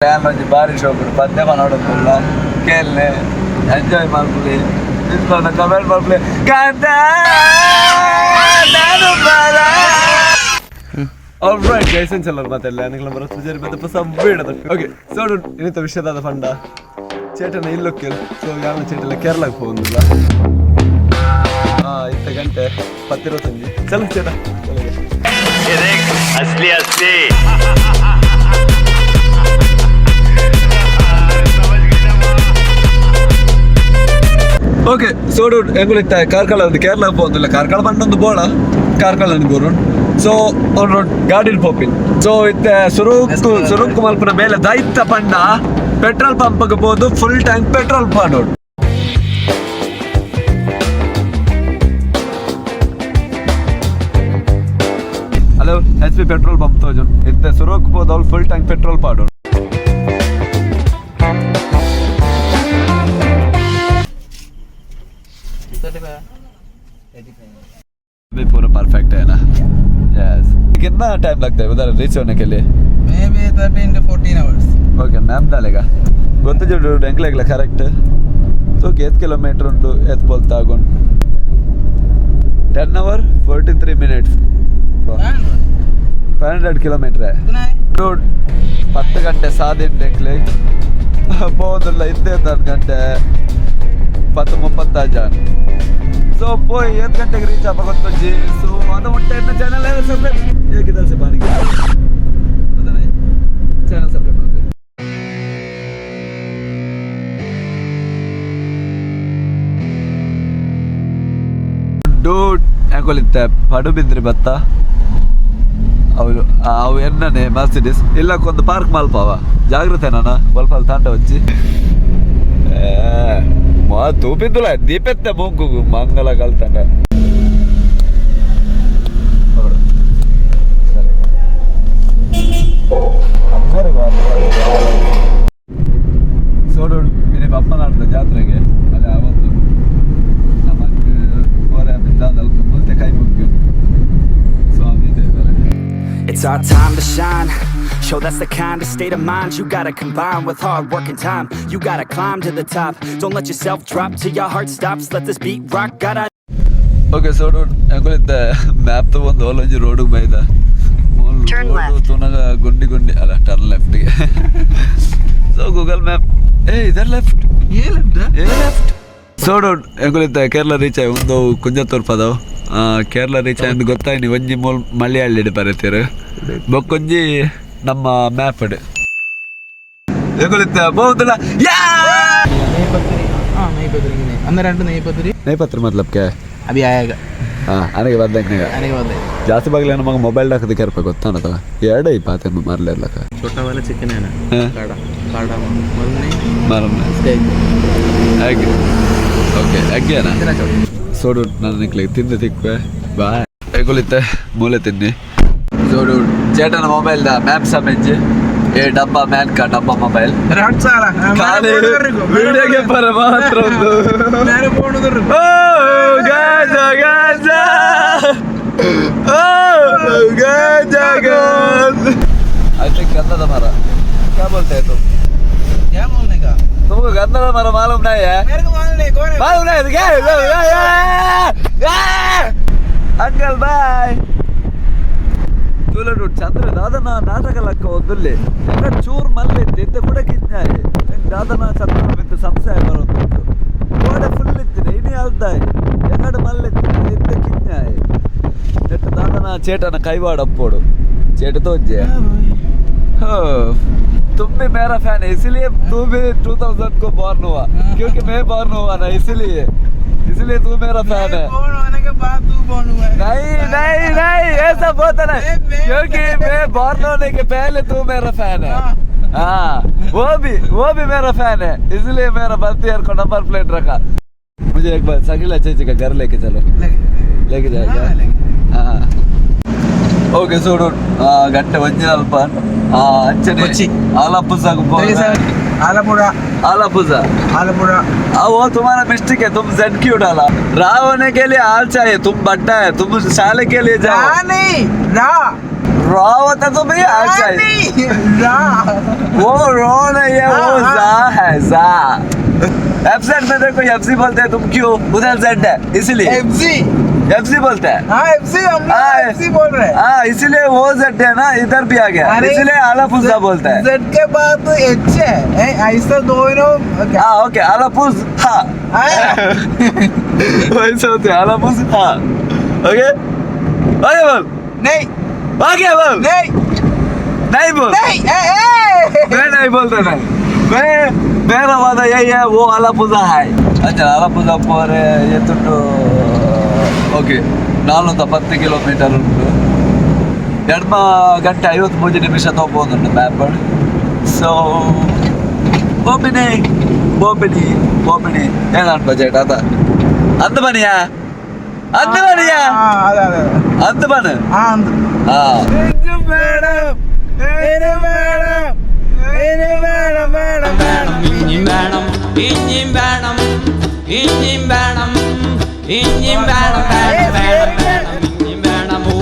Plan ಒಂಜಿ ಬಾರಿ ಶೋಕುಡು ಪದ್ಯ ಮನೋಡುಲ್ಲ ಕೇಳ್ನೆ ಎಂಜಾಯ್ ಮಲ್ಪುಲಿ ಇಸ್ಕೊಂಡ ಕಮೆಂಟ್ ಮಲ್ಪುಲಿ ಕಾಂತ ನಾನು ಬಾರ. Alright guys, ಎಂಚಲ್ಲ ಮಾತೆಲ್ಲ ನಿಕ್ಲ ಬರೋ ಸುಜರಿ ಮತ್ತೆ ಹೊಸ ಬೇಡದ. ಓಕೆ, ಸೊ ಇನ್ನಿತ ವಿಷಯದಾದ ಫಂಡ ಚೇಟನ ಇಲ್ಲೊಕ್ಕೆ. ಸೊ ಯಾನ ಚೇಟಲ್ಲ ಕೇರಳಕ್ಕೆ ಹೋಗುದಿಲ್ಲ. ಇತ್ತ ಗಂಟೆ 10:25. ಚಲೋ ಚೇಟ, ಚಲೋ. असली असली. ಓಕೆ, ಸೊ ಎಂಗುಲಿತ್ತ ಕಾರ್ಕಳ ಕೇರಳ ಪೋಂದಿಲ್ಲ. ಕಾರ್ಕಳ ಬಂಡೊಂದು ಬೋಳ ಕಾರ್ಕಳ ಬೋರು. ಸೊ ಆನ್ ರೋಡ್ ಗಾಡಿಲ್ ಪೋಪಿನ್. ಸೊ ಇತ್ತೆ ಸುರುಕು ಸುರುಕು ಮಲ್ಪುನ ಬೇಲೆ ದೈತ ಪಂಡ ಪೆಟ್ರೋಲ್ ಪಂಪ್ಗೆ ಪೋದು ಫುಲ್ ಟ್ಯಾಂಕ್ ಪೆಟ್ರೋಲ್ ಪಾಡೋಡು. Hello, H P petrol pump ತೋಜುನ್. ಇತ್ತೆ ಸುರುಕು ಪೋದು ಅವ್ಲು ಫುಲ್ ಟ್ಯಾಂಕ್ ಪೆಟ್ರೋಲ್ ಪಾಡೋಡು. भी पूरा परफेक्ट है ना? यस. कितना टाइम लगता है उधर रीच होने के लिए? Maybe 13 to 14 hours. Okay, map ಡಾಲೇಗ ಗೊತ್ತು ಎಂಕ್ಲೆಗ್ಲ ಕರೆಕ್ಟ್. ಸೊ ಏತ್ ಕಿಲೋಮೀಟರ್ ಉಂಟು, ಏತ್ ಪೋಲ್ತ ಆಗೊಂಡು? 10 hour 43 minutes, 500 kilometre. कितना है? 10 ಗಂಟೆ ಸಾದಿನ್ ಎಂಕ್ಲೆ ಪೋವೊಂದುಲ್ಲ. ಇದ್ದೇ ಗಂಟೆ 10:35. ಸೊ ಪೋಯ್ ಏತ್ ಗಂಟೆಗೆ ರೀಚ್ ಆಪ ಗೊತ್ತೊಜ್ಜಿ. ಸೊ ಅದು ಮುಟ್ಟ ಎನ್ನ ಚಾನಲ್ ಸಬ್ಸ್ಕ್ರೈಬ್ ಏಕಿದಲ್ ಸೆ ಬಾನಿಗೆ ಚಾನಲ್ ಸಬ್ಸ್ಕ್ರೈಬ್ ಮಾಡ್ಬೇಕು. ಡೂಡ್, ಯಾಕೊಲಿತ್ತೆ ಪಡುಬಿದ್ರಿ ಬತ್ತ ಅವರು ಅವು ಎನ್ನನೆ ಮರ್ಸಿಡಿಸ್ ಇಲ್ಲಕ್ಕೊಂದು ಪಾರ್ಕ್ ಮಲ್ಪವ. ಜಾಗೃತೆ ನಾನ ಬಲ್ಪಲ್ ತಾಂಡ ವಚ್ಚಿ ಮಾ ತೂಪಿದ್ದುಲ ದೀಪೆತ್ತೆ ಮೂಗು ಮಂಗಲ ಕಲ್ತಂಡ. ಸೋಡು ಇನಿ ಬಪ್ಪನಾಡದ ಜಾತ್ರೆಗೆ ಅಲ್ಲಿ ಆ ಒಂದು ನಮಕ್ ಕೋರೆ ಬಿದ್ದಾದಲ್ಪ ಮುಲ್ತೆ ಕೈ ಮುಗ್ಗು ಸ್ವಾಮಿ ದೇವರೇ. It's our time to shine. Show that's the kind of state of mind you gotta combine with hard work and time. You gotta climb to the top. Don't let yourself drop till your heart stops. Let this beat rock. Gotta okay, so ಎಂಕುಲಿತ್ತೆ map ತಗೊಂಡು ಓಲೊಂಜಿ road ಬೈದ. Turn left. ತೂನಗ ಗುಂಡಿ ಗುಂಡಿ ಅಲ್ಲ, turn ಲೆಫ್ಟ್ಗೆ. ಸೊ Google map ಏ ಇದರ್ ಲೆಫ್ಟ್. ये लेफ्ट है? ಏ ಲೆಫ್ಟ್. ಸೊ ಎಂಕುಲಿತ್ತೆ ಕೇರಳ ರೀಚ್ ಆಯ್. ಒಂದು ಕುಂಜತ್ತೂರ್ ಪದವು ಕೇರಳ ರೀಚ್ ಆಯ್ತು ಗೊತ್ತಾಯ್ನಿ. ಒಂಜಿ ಮೂಲ್ ಮಲಯಾಳಿಡ್ ಬರತ್ತೀರು, ಬೊಕ್ಕೊಂಜಿ ನಮ್ಮ ಮ್ಯಾಪ್ ಎಂಕುಲಿತ್ತೆ ಬಹುದಿಲ್ಲ ಯಾ. നെയ്പത്തിരി. ആ നെയ്പത്തിരി അന്ന് രണ്ട് നെയ്പത്തിരി. ನೇಪತ್ರ ಮತ್ಲಬ್ ಕೆ? अभी आएगा. ಹಾಂ, ಅನಗೆ ಬಂದಂಗೆ. आने के बाद. ಜಾಸ್ತಿ ಬಾಗ್ಲೆ ನಮಗೆ ಮೊಬೈಲ್ ಹಾಕೋದಕ್ಕೆ ಇರ್ಬೇಕು ಗೊತ್ತಾನದ ಎರಡೇ ಈ ಪಾತೆ ಮಾರ್ಲಿರ್ಲಕ್ಕ. छोटा वाला चिकन है ना? हाँ। काड़ा काड़ा मरने. ಮಾರಮ್ಮ. इसका एक. ಎಗ್, ಓಕೆ, ಎಗ್ ಏನ? इतना छोटा. ಸೋಡು ನಾನು ನಿಕ್ಲೆ ತಿಂದು ತಿಕ್ವೆ. ಬಾಯ್. ಎಗುಲಿತ್ತೆ ಮೂಲೆ ತಿನ್ನಿ. ಸೋಡು ಚೇಟನ ಮೊಬೈಲ್ the map ಸಮೆಂಜ್ ಏ ಡಬ್ಬ ಮ್ಯಾನ್ ಕಾ ಡಬ್ಬ ಮೊಬೈಲ್. अरे हट साला. ಖಾಲಿ ವಿಡಿಯೋಗೆ ಬರ ಮಾತ್ರ ಒಂದು. मैंने फोन उधर. ಓ ಗಾಜಾ ಗಾಜಾ, ಓ ಗಾಜಾ ಗಾಜಾ. I think ಗಂಧದ ಮರ. क्या बोलते हैं तुम? क्या बोलने का? तुमको गंधದ ಮರ मालूम नहीं है? मेरे को मालूम नहीं कौन है. मालूम नहीं है क्या? Uncle, boy. ತುಲಡು ಚಂದ್ರ ದಾದನ ನಾಟಕ ಲಕ್ಕ ಒಂದುಲ್ಲೆ ಎಂಗ ಚೂರ್ ಮಲ್ಲೆ ಇತ್ತೆ ಕೂಡ ಕಿಜ್ಞಾಯೆ. ದಾದನ ಚಂದ್ರ ಬಿತ್ತು ಸಂಶಯ ಬರೋದುಂಟು. ಕೋಡೆ ಫುಲ್ ಇತ್ತಿನ ಇನಿ ಅಲ್ದಾಯ್ ಎಂಗಡ ಮಲ್ಲೆತ್ತಿನ ಇತ್ತೆ ಕಿಜ್ಞಾಯೆ. ನೆಟ್ಟು ದಾದನ ಚೇಟನ ಕೈವಾಡ ಅಪ್ಪೋಡು ಚೇಟ ತೋಜ್ಜೆ. तुम भी मेरा फैन है, इसलिए तू भी 2000 को बॉर्न हुआ, क्योंकि मैं बॉर्न हुआ ना, इसलिए इसलिए तू मेरा फैन है. फोन होने के बाद तू फोन हुआ है. नहीं नहीं नहीं, ऐसा बोलता नहीं, क्योंकि मैं बॉर्न होने के पहले तू मेरा फैन है. हाँ, वो भी मेरा फैन है, इसलिए मेरा बर्थ ईयर को नंबर प्लेट रखा. मुझे एक बार शकीला चेची का घर लेके चलो. लेके जाएगा? हाँ, ಓಕೆ. ಸೋಡು ಗಂಟೆ ಒಂಜಿ ಅಲ್ಪ ಅಂಚನೆ. ಕೊಚ್ಚಿ. ಆಲಪ್ಪುಜ. आलपुरा. आलापुजा. आलपुरा. वो तुम्हारा मिस्टेक है. तुम जेड क्यों डाला? रा होने के लिए आल चाहिए. तुम बड्डा है, तुम साले के लिए जाओ. रा नहीं, रा. रॉ होता तो भैया अच्छा है। नहीं, रा। वो रॉ नहीं है, वो हाँ, जा है, जा। एफजेड में देखो, एफसी बोलते हैं, तुम क्यों उधर जेड है इसलिए एफसी। एफसी बोलते हैं। हाँ एफसी, हम हाँ। एफसी बोल रहे हैं। हाँ, इसीलिए वो जेड है ना, इधर भी आ गया, अरे, इसलिए आलापुजा बोलते हैं। जेड के बाद एच है, ऐसा दोनों क्या? हाँ ओके, आलापुज हाँ। हाँ। वैसे होते हैं आलापुज हाँ। ओके ओके बोल। नहीं। ओके बोल। नहीं। नहीं बोल। नहीं, ए, ए। मैं नहीं बोलता, नहीं। मैं मेरा वादा यही है, वो आलापुजा है। अच्छा आलापुजा पोरे ಎತ್ತುಂಡು? ಓಕೆ, 410 ಕಿಲೋಮೀಟರ್ ಉಂಟು. ಎಡ್ಮ ಗಂಟೆ 53 ನಿಮಿಷ ತೊಗೊಂಡು ಮ್ಯಾಪ್. ಸೊ ಬೋಪಿನಿ ಬೋಪಿನಿ ಬೋಪಿನಿ ಏನಾನ್ ಬಜೆಟ್ ಅದ ಅಂದ ಬನಿಯಾ ಅಂದ ಬನಿಯಾ. हाँ, അതെ അതെ അതെ. ಅಂದ ಬನ. ആ അന്ത്. ಹಾ. വേണം, ഇനി വേണം, ഇനി വേണം, വേണം, വേണം. ഇഞ്ഞിം വേണം, ഇഞ്ഞിം വേണം, ഇഞ്ഞിം വേണം, ഇഞ്ഞിം വേണം, വേണം, വേണം, വേണം, ഇഞ്ഞിം വേണമോ.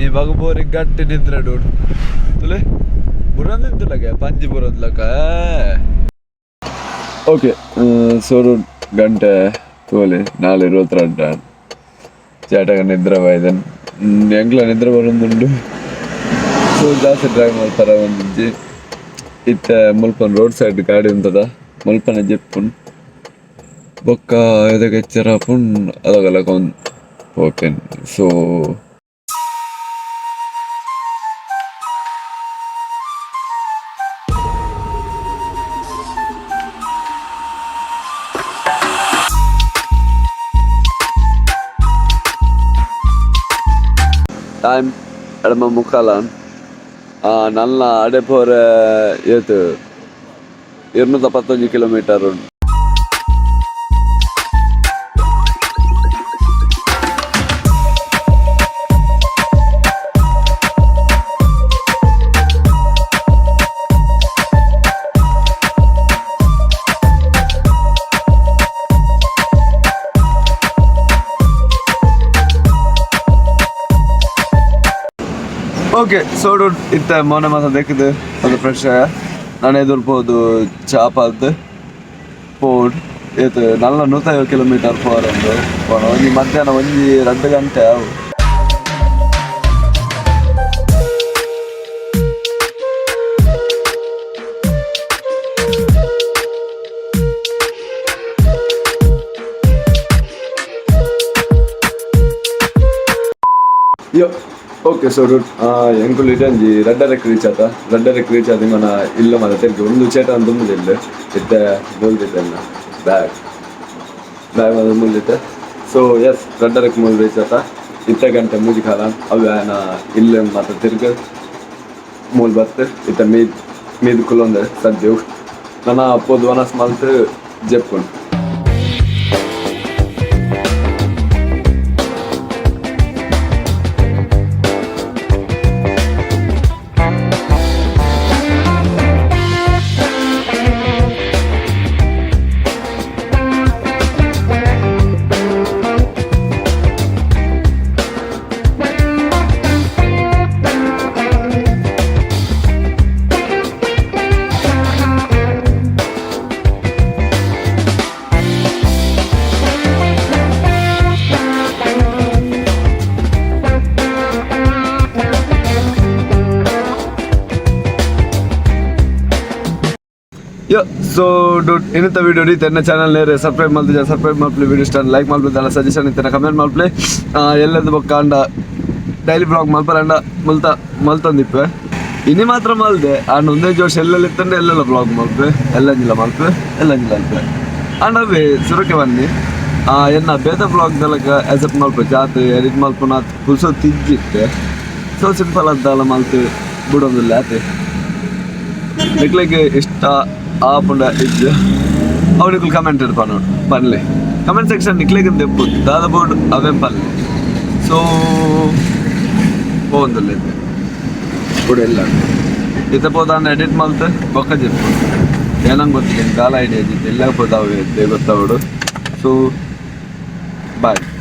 ಇವಾಗ ಬೋರಿ ಗಟ್ಟಿ ನಿದ್ರೆ ಡೋಡ್ ತುಲೆ ಬುರಂದಿಂತಲಗ ಪಂಜಿ ಬುರಂದ್ಲಕ. ಓಕೆ, ಸೋರು ಗಂಟೆ ತೋಲೆ 4:22. ചേട്ടൻ ನಿದ್ರೆ ಬಾಯ್ದನ್ ಎಂಕ್ಲ ನಿದ್ರೆ ಬರೋದುಂಡು. ಸೊ ಜಾಸ್ತಿ ಡ್ರೈವ್ ಮಾಡ್ತಾರೆ ಒಂದಿಂಚಿ ಇತ್ತೆ ಮುಲ್ಪನ್ ರೋಡ್ ಸೈಡ್ ಗಾಡಿ ಉಂಟದ ಮುಲ್ಪನ ಜೆಪ್ಪುನ್ ಬೊಕ್ಕ ಎದಕ್ಕೆ ಎಚ್ಚರ ಪುಣ್ ಅದಗಲ ಒಂದು. ಓಕೆ, ಸೊ ಟೈಮ್ 2:45. ನನ್ನ ಅಡೆಪೋರ ಏತು 211 ಕಿಲೋಮೀಟರ್ ಉಂಟು. ಓಕೆ, ಸೋಡು ಇತ್ತ ಮೊನ್ನೆ ಮಾತ ದೇಕಿದ್ದು ಅದು ಫ್ರೆಶ್. ನಾನು ಎದುರ್ಪೋದು ಚಾಪಾದ್ ಪೋಡ್ ಏತ್ ನಲ್ಲ 150 ಕಿಲೋಮೀಟರ್ ಪೋರ್ ಉಂಡು ಪೋಣ. ಒಂಜಿ ಮಧ್ಯಾಹ್ನ ಒಂಜಿ 2 ಗಂಟೆ ಅವು. ಯೋ ಓಕೆ, ಸೊ ಎಂಕುಲು ಇಟಂಜಿ ರಡ್ಡರಕ್ಕೆ ರೀಚ್ ಆತ. ರಡ್ಡರಕ್ಕೆ ರೀಚ್ ಆದ ಮನ ಇಲ್ಲ ಮನ ತೆರಿಗೆ ಒಂದು ಚೇಟ ಅಂತ ಇಲ್ಲ ಇತ್ತೆ ಬೋಲ್ದಿದ್ದೆಲ್ಲ ಬ್ಯಾಗ್ ಬ್ಯಾಗ್ ಅದು ಮುಲ್ದಿತ್ತೆ. ಸೊ ಎಸ್, ರಡ್ಡರಕ್ಕೆ ಮೂಲು ರೀಚ್ ಆತ. ಇತ್ತೆ ಗಂಟೆ ಮೂಜಿ ಕಾಲ ಅವು ಆಯನ ಇಲ್ಲ ಮಾತ್ರ ತಿರ್ಗ ಮೂಲ್ ಬತ್ತು ಇತ್ತ ಮೀದ್ ಮೀದ್ ಕುಲೊಂದೆ ಸದ್ಯ. ನನ್ನ ಪೋದು ವನಸ್ ಮಲ್ತ್ ಜೆಪ್ಪುಂಡು. ಯೋ ಸೊ ಡುಡ್, ಇನ್ನಂತ ವಿಡಿಯೋ ರೀ ಎನ್ನ ಚಾನಲ್ ನೇರೆ ಸಬ್ಸ್ಕ್ರೈಬ್ ಮಾಡ್ತಿದ್ದೆ, ಸಬ್ಸ್ಕ್ರೈಬ್ ಮಾಡ್ಲಿ. ವಿಡಿಯೋ ಇಷ್ಟ ಲೈಕ್ ಮಾಡ್ಲಿ, ಸಜೆಷನ್ ಇತ್ತನ ಕಮೆಂಟ್ ಮಾಡ್ಲಿ. ಎಲ್ಲದು ಬೊಕ್ಕ ಅಂಡ ಡೈಲಿ ಬ್ಲಾಗ್ ಮಲ್ಪರಂಡ ಮಲ್ತ ಮಲ್ತಂದಿಪ್ಪೆ. ಇನಿ ಮಾತ್ರ ಮಲ್ದೆ ಆಂಡ ಒಂದೇ ಜೋಶ್ ಎಲ್ಲೆಲ್ಲ ಇತ್ತಂಡೆ ಎಲ್ಲೆಲ್ಲ ಬ್ಲಾಗ್ ಮಲ್ಪೆ, ಎಲ್ಲಂಜಿಲ್ಲ ಮಲ್ಪೆ, ಎಲ್ಲಂಜಿಲ್ಲ ಅಲ್ಪೆ. ಆಂಡ ಅವೇ ಸುರಕ್ಕೆ ಬನ್ನಿ ಎನ್ನ ಬೇತ ಬ್ಲಾಗ್ ದಲಕ ಎಸೆಪ್ಟ್ ಮಲ್ಪೆ ಜಾತ್ ಎಡಿಟ್ ಮಲ್ಪುನ ಪುಲ್ಸೋ ತಿಜ್ಜಿತ್ತೆ. ಸೊ ಸಿಂಪಲ್ ಅದ್ದಾಲ ಮಲ್ತು ಬಿಡೋದಿಲ್ಲ ಆತೆ. ನಿಕ್ಲೆಗ್ ಇಷ್ಟ ಆಪುಂಡ ಇಜ್ಜ ಅವು ನಿಕುಲು ಕಮೆಂಟ್ ಇಡ್ಪಾನು ಪನ್ಲೆ. ಕಮೆಂಟ್ ಸೆಕ್ಷನ್ ನಿಕ್ಲೆಗ್ ದೆಪ್ಪು ದಾದ ಬೋರ್ಡ್ ಅವೇಂ ಪನ್ಲೆ. ಸೊ ಪೋವೊಂದುಲ್ಲ ಇತ್ತೆ ಬುಡು ಎಲ್ಲ ಇತ್ತೆ ಪೋದಾಂಡ ಎಡಿಟ್ ಮಲ್ತ್ ಬೊಕ್ಕ ಜೆಪ್ಪು. ಏನಂಗೆ ಗೊತ್ತಿಲ್ಲ, ದಾಲ ಐಡಿಯಾ ಇದ್ದಿತ್ತು ಎಲ್ಲ ಪೋದಾವೆ ಗೊತ್ತಾವಡು. So bye.